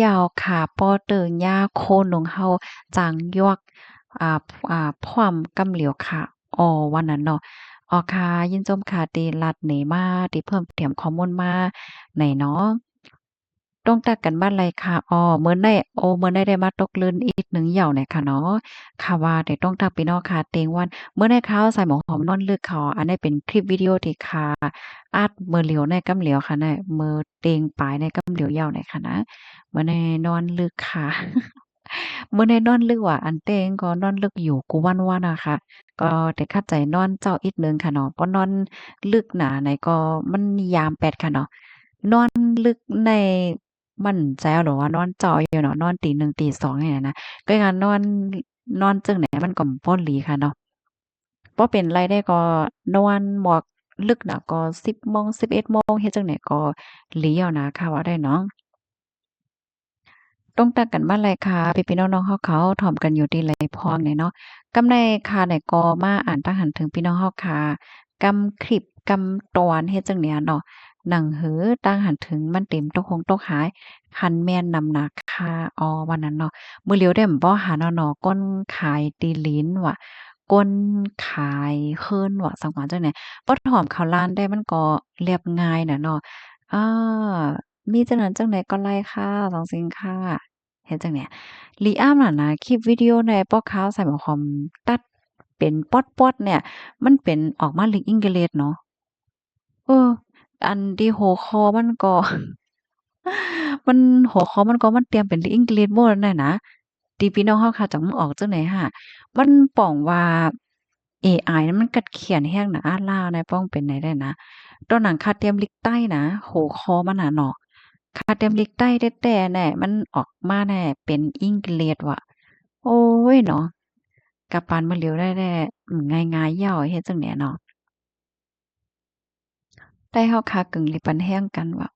ຢາວຄ່າ ປໍເຕີຍາໂຄນົງເຮົາຈາງຍວກ ອາ ອາ ພ້ອມກຳຫຼຽວຄ່ະ. ອໍ ວ່ານັ້ນເນາະ. ອໍ ຄ່ະ ຍິນຊົມຄ່ະ ທີ່ລັດເນມາ ທີ່ເພີ່ມແຖມຂໍ້ມູນມາໃນເນາະ. ຕົງຕັກກັນບ້ານໃດຄ່ະ? ອໍ ມື້ໃນ ໂອ ມື້ໃນໄດ້ມາຕົກລື່ນອີກໜຶ່ງຢາວໃນຄ່ະເນາະ. ຂ້າວ່າໄດ້ຕົງຕັກພີ່ນ້ອງຄ່ະ ເຕັງວັນ ມື້ໃນຂ້າວໃສ່ໝໍຫອມນອນລຶກຄ່ະ. ອັນນີ້ເປັນຄລິບວິດີໂອທີ່ຂ້າອັດມື້ຫຼຽວໃນກຳຫຼຽວຄ່ະນະ ມື້ເຕັງປາຍໃນກຳຫຼຽວຢາວໃນຄ່ະນະ. ມື້ໃນນອນລຶກຄ່ະ. ມື້ໃນນອນລຶກວ່າ ອັນແຕ່ງກໍນອນລຶກຢູ່ກູວັນວານະຄ່ະ ກໍໄດ້ຂັດໃຈນອນເຊົ້າອີກໜຶ່ງຄ່ະເນາະ. ບໍ່ນອນລຶກໜາໃນກໍມັນຍາມແປດຄ່ະເນາະ. ນອນລຶກໃນໝັ້ນໃຈເອົາໂລດວ່ານອນເຊົ້າຢູ່ເນາະ ນອນຕີໜຶ່ງຕີສອງນີ້ນະ ກໍຍັງນອນ ນອນຈັ່ງໃດມັນກໍບໍ່ດີຄ່ະເນາະ. ບໍ່ເປັນໄລໄດ້ກໍນອນໝອກລຶກນະ ກໍສິບໂມງ ສິບເອັດໂມງ ເຮັດຈັ່ງໃດກໍດີເອົານະ ຂ້າວ່າໄດ້ເນາະ. ຕົງຕັກກັນບ້ານໃດຄ່ະ ພີ່ໆນ້ອງໆເຮົາເຂົາ ຖອມກັນຢູ່ທີ່ໃດພ້ອມນີ້ເນາະ. ກຳໃນຄ່ະ ໃນກໍມາອ່ານຕາງຫັນເຖິງພີ່ນ້ອງເຮົາຄ່ະ ກຳຄລິບ ກຳຕອນ ເຮັດຈັ່ງໃດເນາະ. ໜັງຫືຕາງຫັນເຖິງມັນເຕັມຕົກຫົງຕົກຫາຍ ຄັນແມ່ນນຳນາຄ່ະ. ອໍ ວ່ານັ້ນເນາະ. ມື້ຫຼຽວໄດ້ບໍ່ຫາເນາະ ເນາະ ຄົນຂາຍທີ່ດິນວ່າ ຄົນຂາຍເຮືອນວ່າ ສັງຫວາຈັ່ງໃດ. ບໍ່ຖອມເຂົ້າລ້ານໄດ້ ມັນກໍລຽບງ່າຍນະເນາະ. ເອີ ມີຈັ່ງນັ້ນຈັ່ງໃດກໍໄດ້ຄ່ະ ສອງສິ່ງຄ່ະ. ເຮັດຈັ່ງໃດ ລີອາມນັ້ນນະ ຄລິບວິດີໂອໃນປອກຄາວໃສ່ໝໍຫອມຕັດເປັນປອດໆ ເນ່ຍ ມັນເປັນອອກມາລິກ English ເນາະ. ເອີ ອັນທີ່ຫົວຂໍ້ມັນກໍ ມັນ ຫົວຂໍ້ມັນກໍມັນຕຽມເປັນລິກ English ໝົດນັ້ນນະ ທີ່ພີ່ນ້ອງເຮົາຄ່ະ ຈັກມັນອອກຈັ່ງໃດຫາ. ມັນປອງວ່າ ເອໄອ ມັນກັດຂຽນແຮງນະ ອາ ລາວນະ ປອງເປັນໃດໄດ້ນະ. ຕອນນັ້ນຂ້າຕຽມລິກໃຕ້ນະ ຫົວຂໍ້ມັນນະເນາະ ຂ້າຕຽມລິກໃຕ້ແທ້ໆ ແນ່ ມັນອອກມາແນ່ເປັນ English ວ່າ. ໂອ້ຍເນາະ ກະປານມື້ຫຼຽວໄດ້ແດ່ ອືມ ງ່າຍໆ ເຍົາ ເຮັດຈັ່ງໃດເນາະ. ໄດ້ເຮົາຄາກຶ່ງລີປັນແຮງກັນວ່າ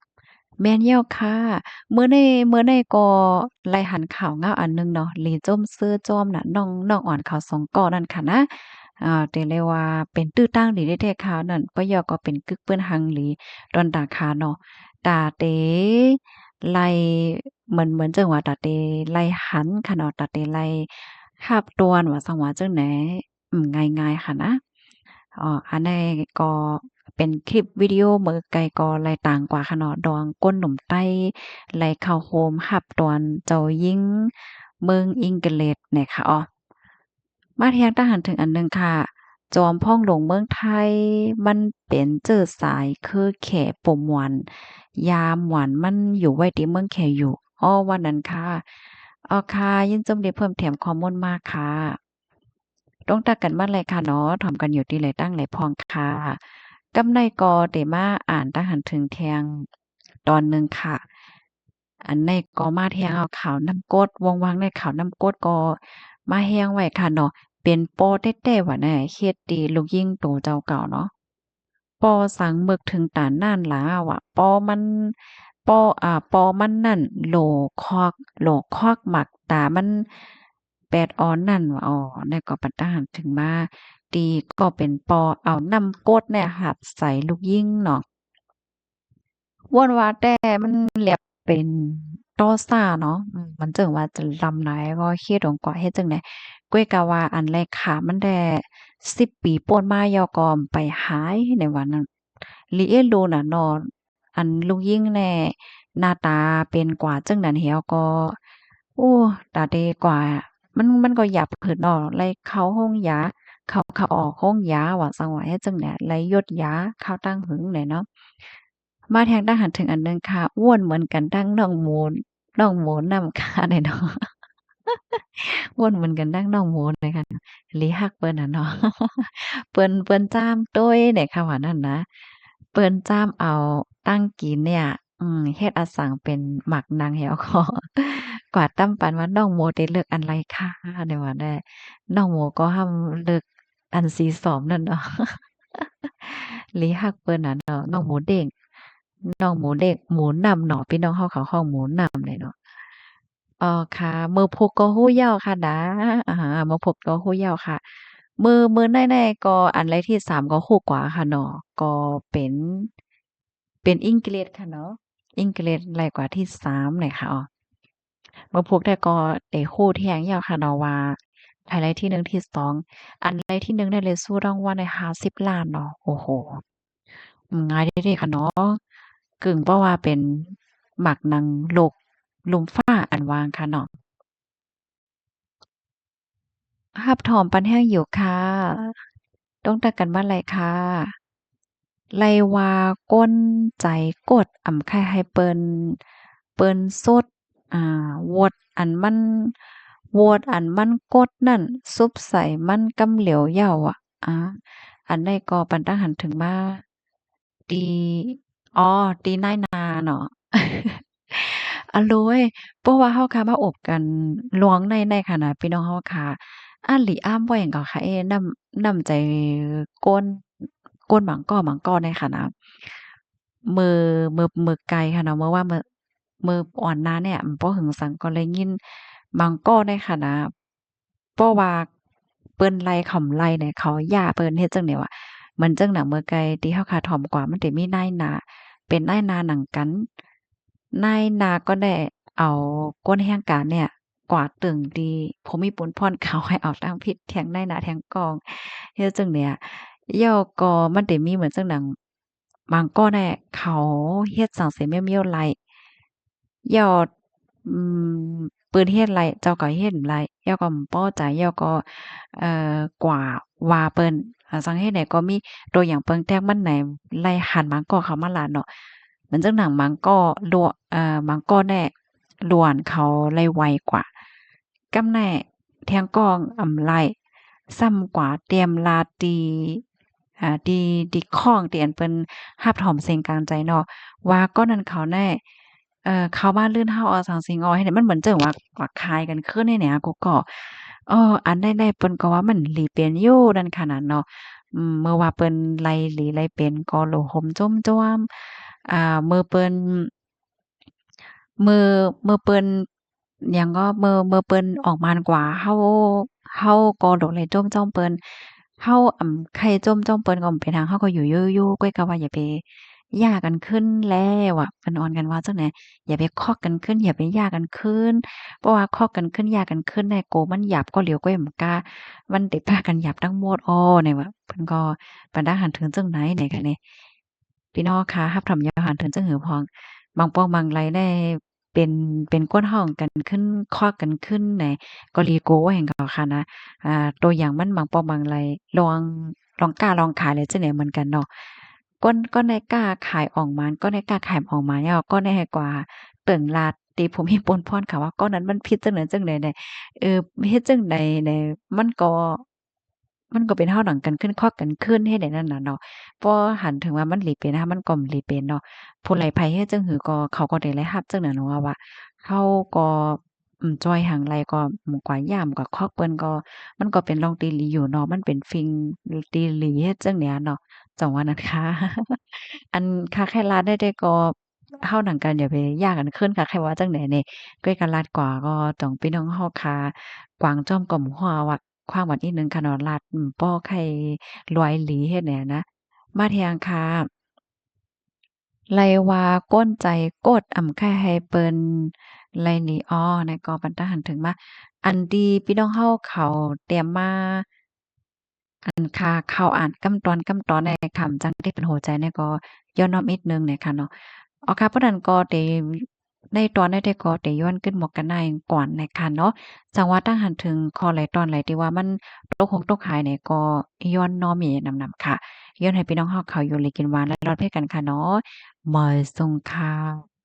ແມ່ນແລ້ວຄ່ະ. ມື້ນີ້ ມື້ນີ້ກໍໄດ້ຫັນຂ່າວງາວອັນໜຶ່ງເນາະ ລີຈົ່ມເຊີຈ້ອມນະ ນ້ອງ ນ້ອງອອນເຂົາສອງກໍນັ້ນຄ່ະນະ. ເອີ ແຕ່ເລີຍວ່າເປັນຕື້ຕ່າງດີແທ້ໆ ຂ່າວນັ້ນ ປະໂຫຍດກໍເປັນກຶກປືນຮັງລີ ດອນຕາຄາເນາະ ຕາເຕໄລ່ ເໝືອນ ເໝືອນຈັ່ງວ່າຕາເຕໄລ່ຫັນຄ່ະເນາະ ຕາເຕໄລ່ຮັບຕວນວ່າ ສັງຫວາຈັ່ງໃດ ອືມ ງ່າຍໆ ຄ່ະນະ. ອໍ ອັນນີ້ກໍເປັນຄລິບວິດີໂອ ເມື່ອໄກກໍໄລ່ຕາງກວ່າຄ່ະເນາະ ດອງກົ້ນໜຸ່ມໃຕ້ ໄລ່ເຂົ້າໂຮມຮັບຕອນເຈົ້າຍິງເມືອງ English ແນ່ຄ່ະ. ອໍ ມາແທງຕາຫັນເຖິງອັນໜຶ່ງຄ່ະ ຈອມພອງຫຼວງເມືອງໄທ ມັນເປັນເຈີສາຍຄືແຂປົວມວນ ຢາມວານມັນຢູ່ໄວ້ທີ່ເມືອງແຂຢູ່. ອໍ ວ່ານັ້ນຄ່ະ. ອໍ ຄ່ະ ຍິນຊົມທີ່ເພີ່ມແຖມຂໍ້ມູນມາຄ່ະ. ຕົງຕັກກັນມາເລີຍຄ່ະເນາະ ຖອມກັນຢູ່ທີ່ໃດຕັ້ງໃດພ້ອມຄ່ະ. ກຳໃນກໍເດມາອ່ານຕາຫັນເຖິງແທງຕອນໜຶ່ງຄ່ະ. ອັນໃນກໍມາແທງເອົາຂ່າວນ້ຳກົດ ວ່າງໆ ໃນຂ່າວນ້ຳກົດກໍມາແຮງໄວ້ຄ່ະເນາະ. ເປັນປໍແທ້ໆ ວ່ານະ ເຮັດຕີລູກຍິງໂຕເຈົ້າເກົ່າເນາະ. ປໍສັງເມືອກເຖິງຕານນັ້ນລາວະ ປໍມັນ ປໍ ອາ ປໍມັນນັ້ນໂຫຼຄອກ ໂຫຼຄອກໝາກຕາມັນແປດອ່ອນນັ້ນວະ. ອໍ ແລ້ວກໍປັນຕາຫັນເຖິງມາ ຕີກໍເປັນປໍເອົານ້ຳກົດແນ່ຫັດໃສ່ລູກຍິງເນາະ. ວ່ານວ່າແຕ່ມັນແລບເປັນຕໍ່ຊາເນາະ ອືມ ມັນຈຶ່ງວ່າຈະລຳນາຍກໍເຂດອົງກອນເຮັດຈັ່ງໃດ ກ້ວຍກະວ່າອັນແລກຂາມັນແດ່ ສິບປີປ່ນມາ ເຍົາກໍໄປຫາຍໃນວ່ານັ້ນ. ລີເອລູນະເນາະ ອັນລູກຍິງແນ່ ໜ້າຕາເປັນກວ່າຈັ່ງນັ້ນແຮວກໍ ໂອ້ ຕາເດກວ່າ ມັນ ມັນກໍຢາບຜືນເນາະ ໄລ່ເຂົ້າໂຮງຢາ ເຂົາ ເຂົາອອກໂຮງຢາວ່າຊັ້ນວ່າ ເຮັດຈັ່ງໃດ ໄລ່ຢົດຢາຄາວຕັ້ງຫຶງແຫຼະເນາະ. ມາແທງຕັ້ງຫັນເຖິງອັນໜຶ່ງຄ່ະ ວົນເໝືອນກັນດັ່ງນ້ອງໝູ ນ້ອງໝູນ້ຳຄ້າແດ່ເນາະ. ວົນເໝືອນກັນດັ່ງນ້ອງໝູແດ່ຄ່ະ ລີຮັກເພິ່ນນະເນາະ. ເພິ່ນ ເພິ່ນຈ້າມໂຕ້ຍແດ່ຄ່ະວ່ານັ້ນນະ. ເພິ່ນຈ້າມເອົາຕັ້ງກິນເນຍ ອືມ ເຮັດອາສັງເປັນໝາກນັງແລ້ວກໍ ກວາດຕຳປັນວ່າ ນ້ອງໝູເຕເລືອກອັນໃດຄ່ະ ແນວວ່າແດ່. ນ້ອງໝູກໍຫ້າມເລືອກອັນສີສອມນັ້ນເນາະ. ລີຮັກເພິ່ນນະເນາະ ນ້ອງໝູເດ້ງ ນ້ອງໝູເດ້ງ ໝູນ້ຳເນາະ ພີ່ນ້ອງເຮົາເຂົາຮ້ອງໝູນ້ຳເດ້ເນາະ. ອໍ ຄ່ະ ມື້ພຸກກໍຮູ້ເຍົາຄ່ະນະ ອາ ມື້ພຸກກໍຮູ້ເຍົາຄ່ະ. ມື້ ມື້ໃນໆກໍອັນໄລ່ທີສາມກໍຮູ້ກວ່າຄ່ະເນາະ ກໍເປັນ ເປັນອັງກິດຄ່ະເນາະ ອັງກິດໄລ່ກວ່າທີສາມແຫຼະຄ່ະ. ອໍ ມື້ພຸກແທ້ກໍໄດ້ຮູ້ແທ້ງເຍົາຄ່ະເນາະວ່າ ໃຜໄລ່ທີໜຶ່ງທີສອງ ອັນໄລ່ທີໜຶ່ງໄດ້ເລີຍ ສູ້ລາງວັນໄດ້ຫ້າສິບລ້ານເນາະ. ໂອ້ໂຫ ອືມ ງ່າຍເດ້ໆຄ່ະເນາະ ກຶ່ງເວົ້າວ່າເປັນໝາກນັງໂລກລຸ່ມຟ້າອັນວ່າງຄ່ະເນາະ. ຮັບຖອມປັນແຮງຢູ່ຄ່ະ ຕົງຕັດກັນມາໄລ່ຄ່ະ. ໄລ່ວ່າກົນໃຈກົດ ອຳໄຄໃຫ້ເປີນ ເປີນສົດ ອາ ໂຫວດອັນມັນ ໂຫວດອັນມັນກົດນັ້ນ ສຸບໃສ່ມັນກຳຫຼຽວເຍົາອະ. ອາ ອັນໃດກໍປັນຕັ້ງຫັນເຖິງມາ ຕີ ອໍ ຕີນາຍໜ້າເນາະ. ອາໂລຍ ເພາະວ່າເຮົາກະມາອົບກັນລວງໃນ ໃນຂະນະ ພີ່ນ້ອງເຮົາຄະ ອາ ຫຼີອາມວ່າຫຍັງກໍຄະເອ ນ້ຳ ນ້ຳໃຈ ກົນ ກົນບາງກໍ ບາງກໍໃນຂະນະ ມື້ ມື້ ມື້ໄກຂະເນາະ ມື້ວ່າ ມື້ ມື້ອ່ອນໜ້າເນຍ ບໍ່ຫຶງສັງກໍໄດ້ຍິນບາງກໍໃນຂະນະ ເພາະວ່າເພິ່ນໄລ່ເຂົາໄລ່ແຫຼະ ເຂົາຢ້າເພິ່ນເຮັດຈັ່ງໃດວະ ມັນຈັ່ງໜັງເມື່ອໄກທີ່ເຮົາຄາຖອມກວ່າ ມັນຈະມີນາຍໜ້າ ເປັນນາຍໜ້າໜັງກັນ ນາຍໜ້າກໍໄດ້ເອົາກົນແຮງການເນຍ ກວາດຕຶງທີ່ຜູ້ມີບຸນພອນເຂົາ ໃຫ້ເອົາຕັ້ງຜິດແທງນາຍໜ້າແທງກອງ ເຮັດຈັ່ງເນຍ ແລ້ວກໍມັນຈະມີເໝືອນຈັ່ງໜັງ ບາງກໍແນະ ເຂົາເຮັດສັງເສມຽວໆໄລ່ ແລ້ວ ອືມ ເປີດເຮັດໄລ່ ເຈົ້າກໍເຮັດໄລ່ ແລ້ວກໍບໍ່ພໍໃຈ ແລ້ວກໍ ເອີ ກວາວ່າເພິ່ນ ອາ ສັງເຫດໃດກໍມີ ຕົວຢ່າງເບິ່ງແຕ່ມັນໃນ ໄລ່ຫັນບາງກໍເຂົ້າມາລາດເນາະ ມັນຈັ່ງໜັງບາງກໍ ເອີ ບາງກໍແນະ ລວນເຂົາໄລ່ໄວກວ່າ ກຳແນະ ແທງກອງອຳໄລ ຊ້ຳກວ່າຕຽມລາດທີ່ ອາ ທີ່ ທີ່ຂ້ອງທີ່ອັນເພິ່ນຮັບຖອມເສັງກາງໃຈເນາະ ວ່າກ່ອນນັ້ນເຂົາແນ່ ເອີ ເຂົາມາລື່ນເຮົາເອົາສັງສິງອອກໃຫ້ ມັນເໝືອນຈັ່ງວ່າ ວ່າຂາຍກັນຄືນນີ້ແຫຼະ ກູກໍ ເອີ ອັນໃດໆເພິ່ນກໍວ່າມັນຫຼີເປັນຢູ່ນັ້ນຂະໜາດເນາະ ເມື່ອວ່າເພິ່ນໄລ່ຫຼີໄລ່ເປັນກໍໂລໂຮມໂຈມຈວມ ອາ ເມື່ອເພິ່ນ ເມື່ອ ເມື່ອເພິ່ນ ຫຍັງກໍ ເມື່ອ ເມື່ອເພິ່ນອອກມານກວ່າເຮົາ ເຮົາກໍຫຼົງໄຫຼຈົ່ມຈ້ອມເພິ່ນ ເຮົາ ອຳ ໄຂ່ຈົ່ມຈ້ອມເພິ່ນກໍບໍ່ເປັນຫຍັງ ເຮົາກໍຢູ່ຢູ່ຢູ່ ກ້ອຍກະວ່າຢ່າໄປຢ່າກັນຄືນແລ້ວອະ ເພິ່ນອ່ອນກັນວ່າຈັ່ງໃດ ຢ່າໄປຄອກກັນຄືນ ຢ່າໄປຢ່າກັນຄືນ ເພາະວ່າຄອກກັນຄືນ ຢ່າກັນຄືນແລ້ວ ໂກມັນຫຍາບກໍຫຼຽວ ກ້ອຍບໍ່ກ້າ ມັນໄດ້ພາກັນຫຍາບທັງໝົດ ໂອ້ ແນວວ່າ ເພິ່ນກໍບັນດາຫັນເຖິງຈັ່ງໃດ ໃນກະນີ້ ພີ່ນ້ອງຄະ ຮັບຖອມຍາວຫັນເຖິງຈັ່ງຫືອພອງ ບາງປອງບາງໄລໄດ້ເປັນ ເປັນກວນຫ້ອງກັນຂຶ້ນ ຄອກກັນຂຶ້ນໃນກໍລີໂກວ່າຫຍັງກໍຄະນະ ອາ ໂຕຢ່າງມັນບາງປອງບາງໄລ ລອງ ລອງຄ້າລອງຂາຍແລ້ວຈັ່ງໃດເໝືອນກັນເນາະ ກ່ອນ ກ່ອນໄດ້ຄ້າຂາຍອອກມາ ກ່ອນໄດ້ຄ້າຂາຍອອກມາແລ້ວ ກ່ອນໄດ້ໃຫ້ກວ່າເຕີງລາດ ທີ່ຜູ້ມີບຸນພອນເຂົາວ່າ ກ່ອນນັ້ນມັນຜິດຈັ່ງໃດຈັ່ງໃດໃດ ເອີ ເຮັດຈັ່ງໃດໃດ ມັນກໍ ມັນກໍເປັນເຮົາໜັງກັນຂຶ້ນ ຄອກກັນຂຶ້ນເຮັດໃດນັ້ນນະເນາະ ພໍຫັນເຖິງວ່າມັນຫຼີເປັນ ມັນກໍຫຼີເປັນເນາະ ຜູ້ໃດໃຜເຮັດຈັ່ງຫືອກໍ ເຂົາກໍໄດ້ລາຍຮັບຈັ່ງນັ້ນວ່າ ວ່າເຮົາກໍ ອືມ ຈ່ອຍຫາງໄລກໍ ກວ່າຢ້າມກວ່າຄອກເພິ່ນກໍ ມັນກໍເປັນລອງຕີຫຼີຢູ່ເນາະ ມັນເປັນສິ່ງຕີຫຼີເຮັດຈັ່ງໃດເນາະ ຈັ່ງວ່ານັ້ນຄ່ະ ອັນຄ່າແຄ່ລາດໄດ້ແຕ່ກໍ ເຮົາໜັງກັນຢ່າໄປຢ່າກັນຄືນຄ່ະ ໃຜວ່າຈັ່ງໃດນີ້ ກ້ອຍກະລາດກວ່າກໍຕ້ອງ ພີ່ນ້ອງເຮົາຄ່ະ ກວາງຈ້ອມກໍບໍ່ຮູ້ວ່າ ຂວາງວັນອີກໜຶ່ງຂະເນາະ ລາດ ບໍ່ໃຄ່ລວຍຫຼີເຮັດແນວນະ ມາທຽງຄ່ະ ໄລວ່າກົນໃຈກົດ ອຳໄຂ່ໃຫ້ເປີນໄລນີ ອໍ ໃນກໍບັນດາຫັນເຖິງມາ ອັນທີ່ພີ່ນ້ອງເຮົາເຂົາຕຽມມາ ອັນຄ່າເຂົ້າອ່ານກຳຕອນກຳຕອນໃນຄຳຈັ່ງທີ່ເປັນຫົວໃຈໃນກໍຍ້ອນນ້ອມອີກໜຶ່ງໃນຄ່ະເນາະ ອໍ ຄ່ະ ເພາະນັ້ນກໍເຕ ໄດ້ຕອນໃດແຕ່ກໍໄດ້ຍ້ອນຂຶ້ນໝວກກັນນາຍກ່ອນນະຄະເນາະ. ຈັ່ງວ່າຕັ້ງຫັນເຖິງຂໍ້ໄຫຼຕອນໄຫຼທີ່ວ່າມັນຕົກຫົກຕົກຫາຍນີ້ກໍຍ້ອນນ້ອງເມນຳນຳຄະ. ຍ້ອນໃຫ້ພີ່ນ້ອງເຮົາເຂົາຢູ່ດີກິນຫວານ ແລະ ລອດໄພກັນຄະເນາະ. ມາສົ່ງຄະ.